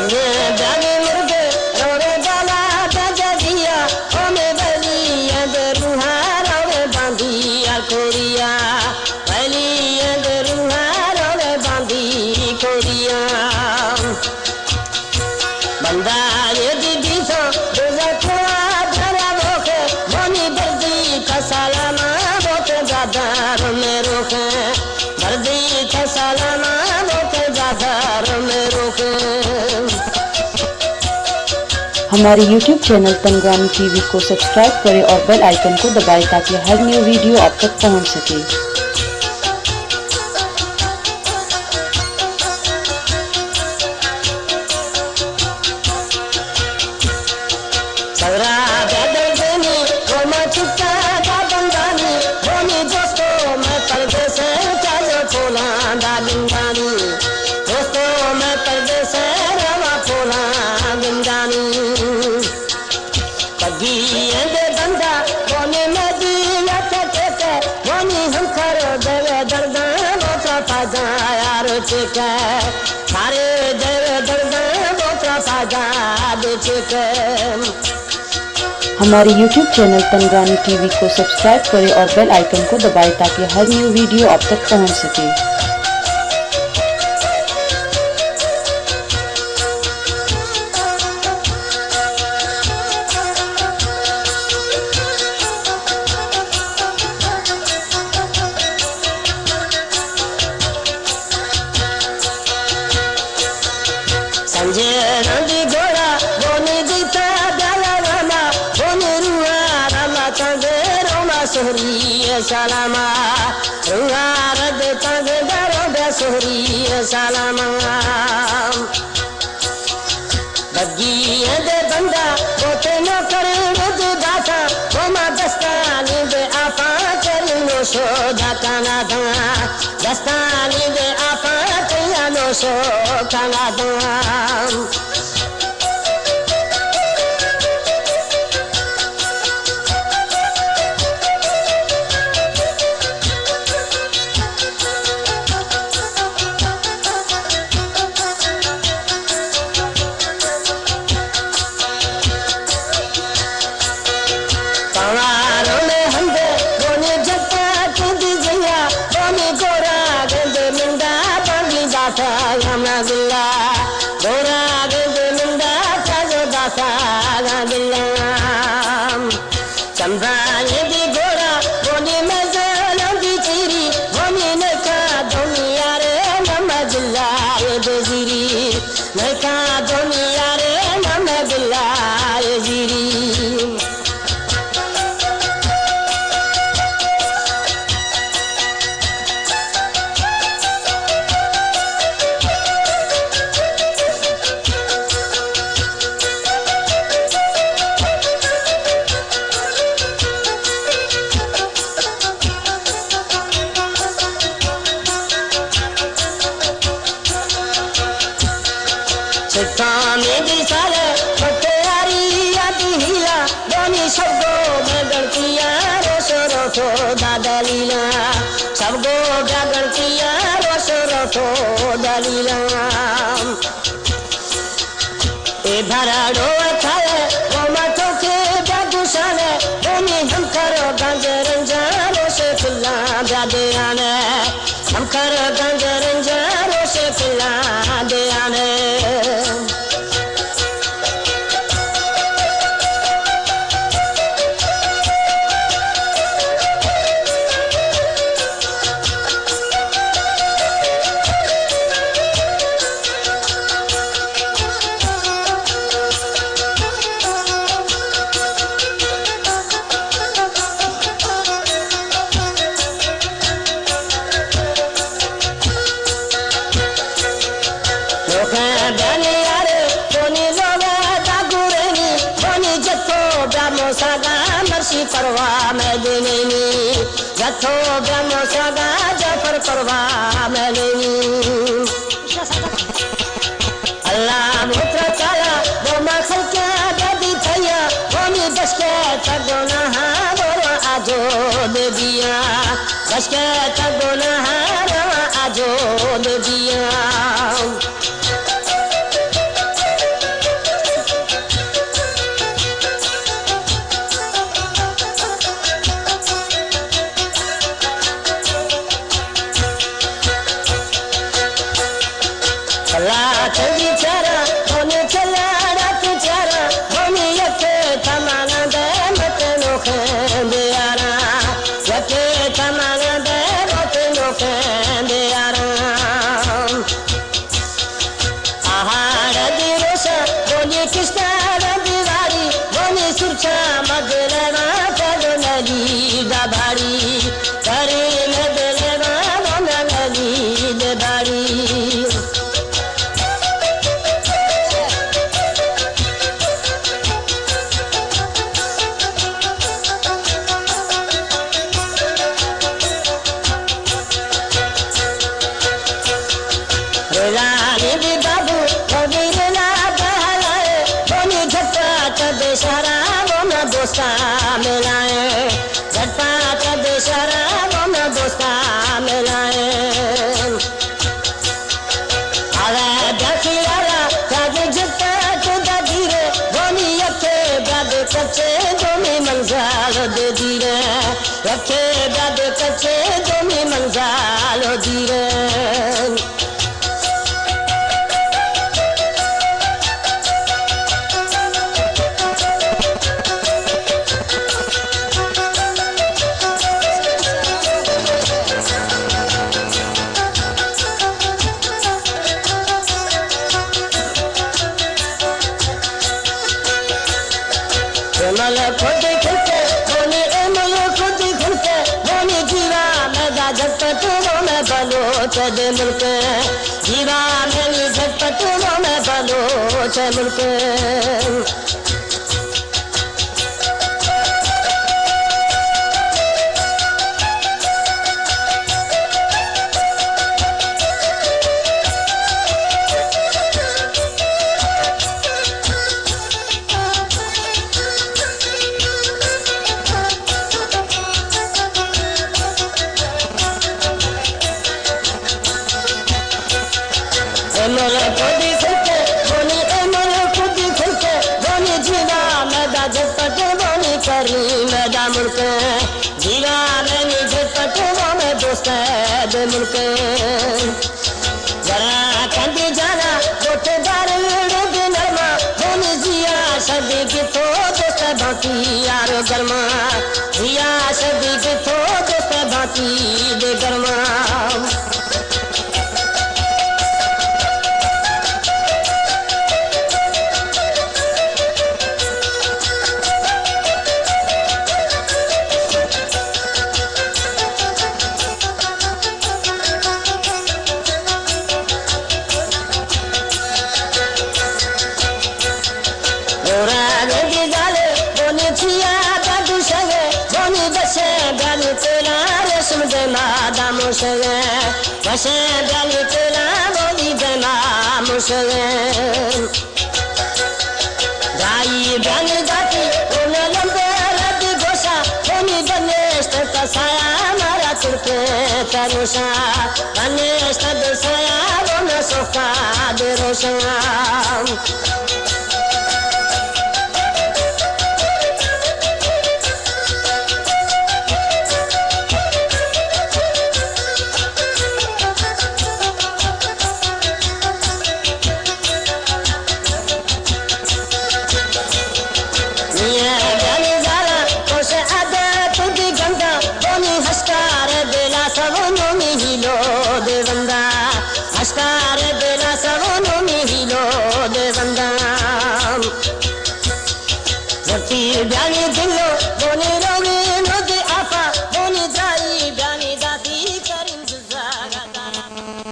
جاگے مرگ روے بالا بجگیا، او میں ولی اند روحا روے باندی آ کوریا، ولی اند روحا روے باندی کوریا۔ بندہ یہ دی دیسو، دوزہ کوا درا بوکے، مونی بردی تسالاما بوکے، دادار میں روکے۔ بردی تسالاما بوکے، دادار میں روکے۔ ہمارے یوٹیوب چینل تنگوانی ٹی وی کو سبسکرائب کریں اور بیل آئیکن کو دبائیں تاکہ ہر نیو ویڈیو آپ تک پہنچ سکے۔ سورا بیا دردانی، گوما چکا دا بندانی، گونی دوستو میں پردیس چاجو پھولاں دا گندانی، دوستو میں پردیس روا پھولاں گندانی۔ پگی اندے بندہ، گونی مدینہ تے ٹیکے، گونی ہم کرو دے درداں، بوترا پاجا یار ٹیکے۔ سارے دے درداں بوترا پاجا دے چکم۔ ہمارے یوٹیوب چینل تنگوانی ٹی وی کو سبسکرائب کریں اور بیل آئیکن کو دبائیں تاکہ ہر نیو ویڈیو آپ تک پہنچ سکے۔ سنجے رندی گھوڑا، گونی دیتا بیالا راما، گونی روحا راما، تنگے روما سہری سلاما، روحا رد تنگے دارو بے سہری سلاما۔ بگی اندے بندہ، بوتے نوکر رد داتا، گوما دستانی دے آپاں کرینو شو داتا ناداں، دستانی دے آپاں کرینو شو کنا داں۔ پواروں میں ہندے، گونی جتا کندی جیا، گونی گورا گندے منڈا بانگی داتا غم گلا، گورا گندے منڈا تازو داتا غم گلا۔ چمبانی دی گورا، گونی مزلوں دی چیری، گونی نکا دنیا رے نم جلا دے زیری، نکا دنیا رے نم جلا دے زیری۔ چٹانی دی سال پٹیاری آدی ہیلا، دونی سب گو میں گڑتیاں روشو روشو دا دلیلاں، سب گو بیا گڑتیاں روشو روشو دلیلاں۔ اے بھراڑو تھائے، وہ ماتو کے بیا دوشانے، دونی ہم کرو گنج رنجاں روشے پھلاں بیا دیانے۔ ہم کر گنج رنجا روشے پھلاں دیانے۔ لوکاں دانی یارے، کونی لوگا دا گورینی، کونی جتو بیا موسیٰ گا مرشی پرواہ میں دینینی، جتو بیا موسیٰ گا جعفر پرواہ میں دینی۔ اللہ متر تعالیٰ، وہ ما خلقا بدی تھیا، وہ می بشکے تا گناہ، وہ رو آجو دے دیا، بشکے تا گناہ، رو آجو دے دیا۔ آلو زیریں۔ اے ملک خود کھلتے، بونی اے ملک خود کھلتے، بونی جیوا میدا جھٹپٹ وہ میں بلوچ دے ملک۔ جیوا میں نی جھٹپٹ وہ میں بلوچ ملک۔ اے ملک خودی کھلتے، بونی اے ملک خودی کھلتے، بونی جیوا میدا جھٹپٹ، بونی کری میدا ملک۔ جیوا میں نی جھٹپٹ، وہ میں دوست دے ملک۔ ذرا کندی جانا، گوٹے دار ویڑے دے نرما، بونی جیا شدی گتو دوست بھانتی یار گرما۔ جیا شدی گتو دوست بھانتی دے گرما۔ گورا گندی گالے، بونی چیا دادو شگے، بونی بشے گالی تیلا ریشم دے ما دامو شگے، بشے گالی تیلا بونی دے ما مو شگے۔ دائی گالی داتی، بونی لمبے ردی گوشا، بونی بنیشت تا سایا مارا ترکے تروشا، بنیشت دے سایا بونی سوکا دے روشا۔ میاں جانی زالا، کوش عادت دی گندا، بونی ہشکار بیلا سونو می ہیلو دے بندا۔ ہشکار بیلا سونو می ہیلو دے بندا۔ زرتی بیانی دلو، بونی